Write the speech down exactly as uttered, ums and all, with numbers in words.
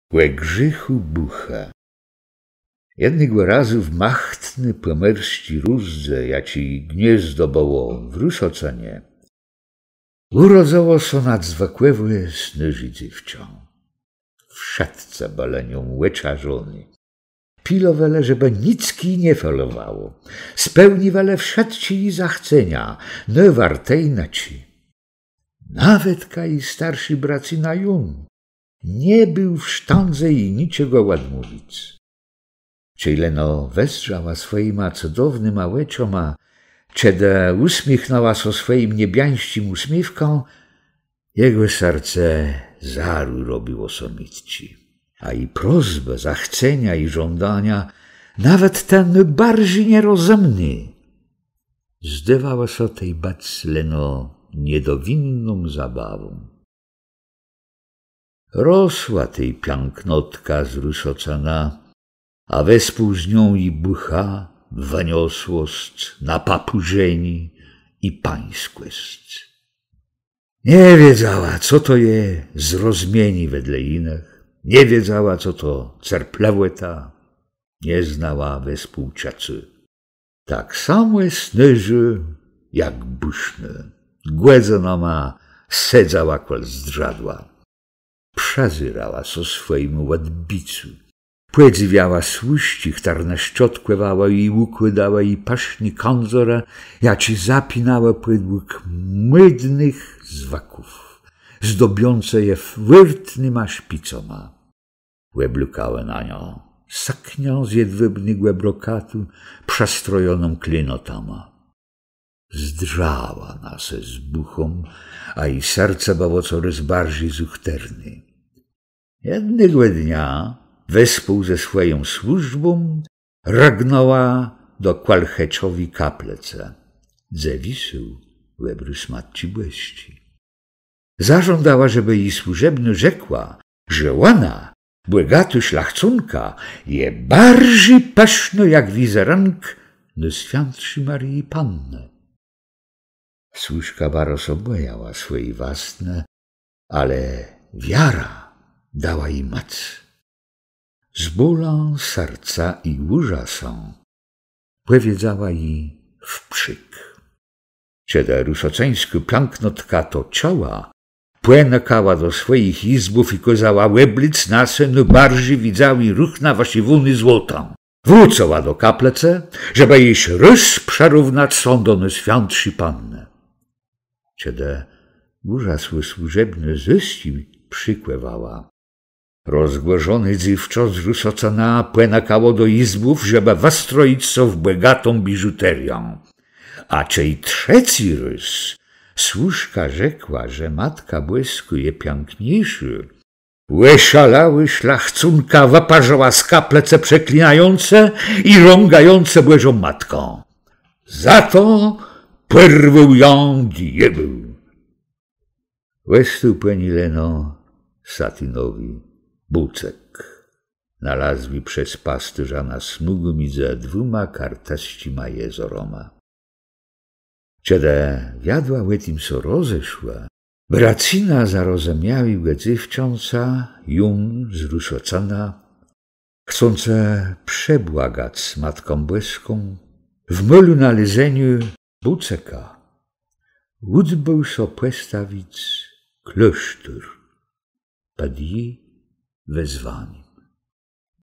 Ò grzéchù bùchë. Jednégò razu w machtny pòmòrsczi rózdze, jaczi gniôzdo bëło w Rusocënie, ùrodzëło sã nadzwëkòwò snôżé dzéwczã. Wszëtcë bëlë nią òczarzony. Pilowelë, żebë nick ji nie felowało. Spełniwelë wszëtczé ji zachcenia, nôwôrté jinaczi. Nawetka ji starszi bracyna Jón nie béł w sztãdze ji niczegò òdmówic. Czej leno wezdrzała swòjima cëdownyma òczoma, czedë ùsmiéchnãła sã swòjim niebiańsczim ùsmiéwkã, jegò serce zarô robiło sã mitczé. A ji prosbë, zachcenia i żądania, nawet te nôbarżi nierozëmné, zdôwałë sã tej bëc leno niedowinną zabawą. Rosła tej piãknotka z Rusocëna, a wespół z nią ji bùcha, wëniosłosc, napapùżenié i pańskòsc. Nie wiedzała, co to je zrozmienié wedle jinëch, nie wiedzała, co to cerplëwòta, nie znała wespółczëcô. Tak samò snôżô jak bùsznô, gòdzënama sedzała kòl zdrzadła. Przezérała sã swòjémù òdbicô. Pòdzywiała służczi, chtërne szczotkòwałë i ùkłôdałë ji pëszné kãdzorë, jaczé zapinałë pòdług mòdnëch zwëków, zdobiącë je wôrtnyma szpicama. Òblôkałë na niã sëkniã z jedwôbnégò brokatu, przëstrojoną klinotama. Zdrzała na se z bùchą, a ji serce bëło corôz barżi zuchterné. Jednégò dnia wespół ze swòją służbą rëgnãła do Kòlcheczowi kaplëcë, dze wisôł òbrôz Matczi Bòsczi. Zażądała, żebë ji służebnô rzekła, że òna, bògatô szlachcónka, je barżi pësznô jak wizerënk Nôswiãtszi Marii Pannë. Służka baro sã bòjała swòji wastnë, ale wiara dała ji mòc. Z bólã serca i ùżasã pòwiedzała ji wprzék. Czedë rusocëńskô piãknotka to czëła, pònëkała do swòjich jizbów i kôzała òblec na se nôbarżi widzałé ruchna wëszëwóné złotã. Wrócëła do kaplëcë, żebë jesz rôz przërównac sã do Nôswiãtszi Pannë. Czedë ùżasłô służebnô zôs ji przëkòwała, rozgòrzoné dzéwczã z Rusocëna pònëkało do jizbów, żebë wëstroic sã w bògatą biżuteriã. A czej trzecy rôz służka rzekła, że Matka Bòskô je piãkniészô, òszalałô szlachcónka wëparzała z kaplëcë, przeklinającë i rągającë Bòżą Matkã. Za to pòrwôł jã diôbeł. Òstôł pò ni leno satinowi bùcek, nalazłi przez pastërza na smùgù midzë dwùma kartësczima jezorama. Czedë wiadła ò tim sã rozeszłë, bracyna zarozëmiałégò dzéwczãca, Jón z Rusocëna, chcącë przebłagac Matkã Bòską, w môlu nalezeniô bùceka ùdbôł so pòstawic klôsztór pòd ji wezwanim.